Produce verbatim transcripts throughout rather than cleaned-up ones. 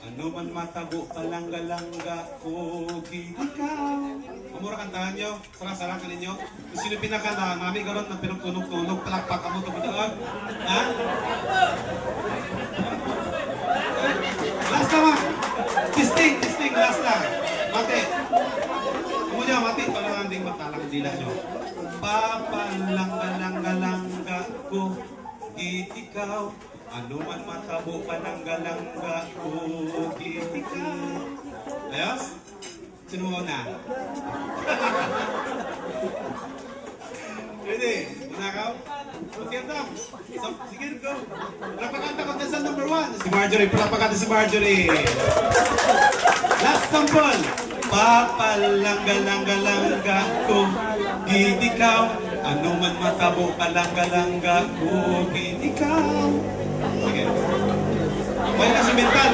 Ano man matabo, palangga-langga ko gid ikaw. Amo ra kantahan ninyo, sara-sara kaninyo. Kon sin-o pinakanta, mami karon nagpinagtunok-tunok, palakpak kamo, tumudaan. Ha? Last na, ma. Testing, testing, last na. Mati. Amo dya, mati, para lang ding matalang dila ninyo. Papalangga-langga-langga ko gid ikaw. Ano man matabo, palangga-langga ko gid ikaw. Ayos? Sin-o mauna? Ready? Mauna kaw? Okay, tam. Sam-, sige, go. Palakpakan ta, contestant number one. Si Marjorie, palakpakan ta si Marjorie. Last sample. Papalangga-langga-langga ko gid ikaw. Ano man matabo, palangga-langga ko gid ikaw. Sige. Wala na si Mental.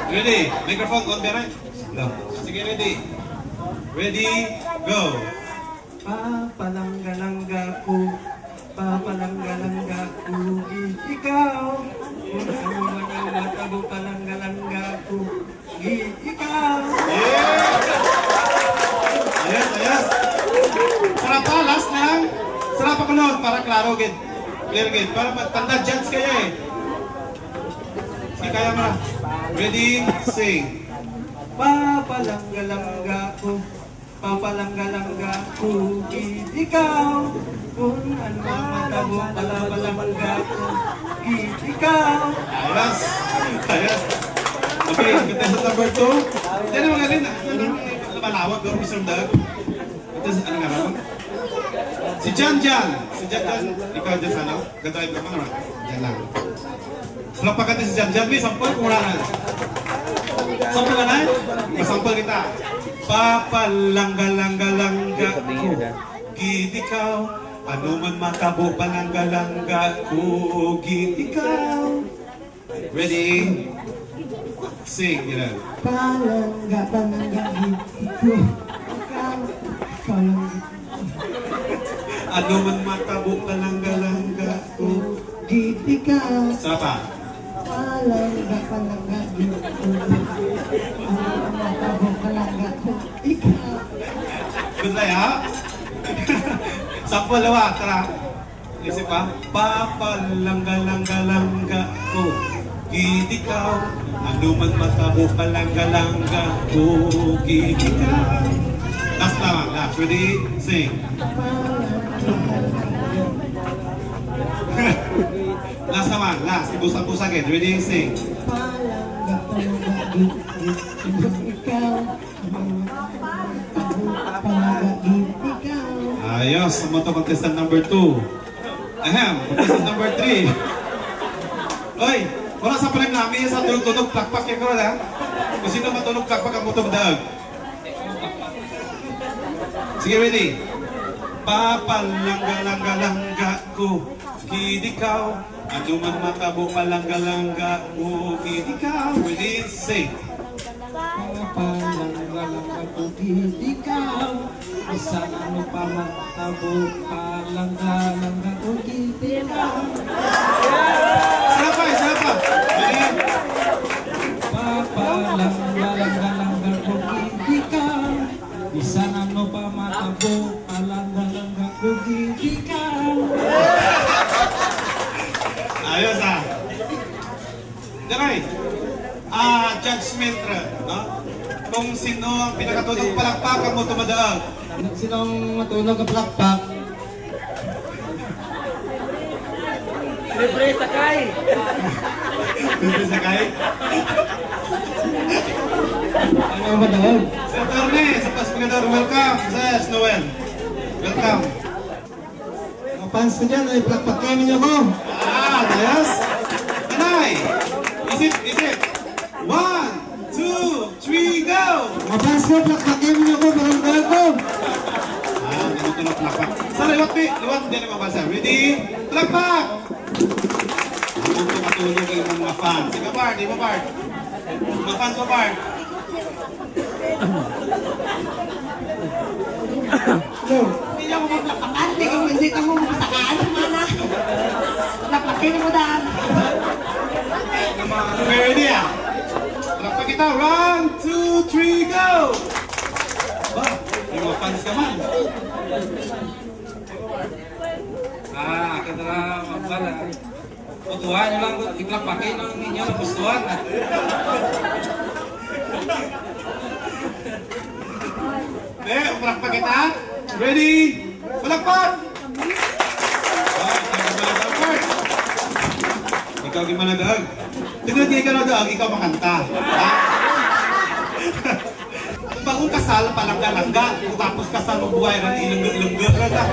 Ready? Microphone on, Bere? No. Sige, ready. Ready, go. Papalangga-langga ko, papalangga-langga ko gid ikaw. Kon ano man ang matabo, palangga-langga ko gid ikaw. Yeah! Ayos, ayos. Sara pa, last na lang. Sara pa kuno, para klaro gid. Clear gid. Para pa, tanda judge kaya eh. Sige, kaya mo na. Ready, sing. Papalangga-langga ko, papalangga-langga ko gid ikaw. Kon ano ang matabo, palangga-langga ko gid ikaw. Ayos. Ayos. Okay, contestant number two. Dali, magaling na. Ano, lumalawag, no, Mister Doug? Contestant, ano nga, no? Si Jan Jan. Si Jan Jan. Ikaw dyan sa ano? Gadrive ka pa naman. Dyan lang. Palakpakan ta si Jan Jan, may sample kung wala na. Sample ka na? May sample kita. Papalangga-langga-langga ko gid ikaw. Ano man matabo, palangga-langga ko gid ikaw. Ready? Sing, gid. Palangga, palangga, gid ikaw. Palangga. Ano man matabo, palangga-langga ko gid ikaw. Sara pa. Palangga, palangga, gid ikaw. Ano man matabo, palangga ko ikaw. Good try, ha? Sample, liwat, tara. Isip pa, papalangga-langga-langga ko gid ikaw. Ano man matabo, palangga-langga ko gid ikaw. Last na lang, last. Ready? Sing. Last na lang, last. Ibusa-busa gid. Ready? Sing. Ayos, amo to contestant number two. Ahem, contestant number three. Oy, wara sa pa rin nami sa tunog-tunog, palakpak kaya ko, ha? Kon sin-o matunog, palakpak, amo to madalag. Sige, ready? Papalangga-langga-langga ko gid ikaw. Ano man matabo, palangga-langga ko gid ikaw. Ready? Sing. Papalangga-langga ko gid ikaw. Bisan ano pa matabo, palangga-langga ko gid ikaw. Isa pa, isa pa. Ready? Papalangga-langga-langga ko gid ikaw. Bisan ano pa matabo, palangga-langga ko gid ikaw. Ayos, ah. Daray. Ah, judgment ra, no? Kon sin-o ang pinakatunog palakpak, amo to madalag. Sin-o ang matunog ang palakpak? Libre sakay. Libre sakay? Ano ba daw? Sir Attorney, Sir Pacificador, welcome, Sir Noel. Welcome. Mga fans ko dyan, ay, palakpakin ninyo ko. Ah, yes. Anay! Isip, isip. One, two, three, go! Mga fans ko, palakpakin ninyo ko, barangay ko. Ah, ganito na palakpak. Sa liwat, pi, liwat, hindi na mabasa. Ready? Palakpak! Ang mga matulog ang mga fans. Sige, Bart, di ba, Bart? Mga fans mo, Bart? Hello. Hindi ako maglapakan, hindi ko, hindi ako magpasakan, mana. Lapakin mo, Dan. Ready, ah? Palakpak kita. One, two, three, go! Ba, may mga fans ka man. Ah, kita na, mabala. Kutuan nyo lang, ipalakpak nyo ang inyo nagustuhan, ah. Te, palakpak kita. Ready? Palakpak! Ah, ikaw gimana, Dag? Tungod kay ikaw na, Dag, ikaw makanta. Ha? Bag-ong kasal, palangga-langga. Pagkatapos kasal, magbuhay ra, ilungga-lungga ra ka.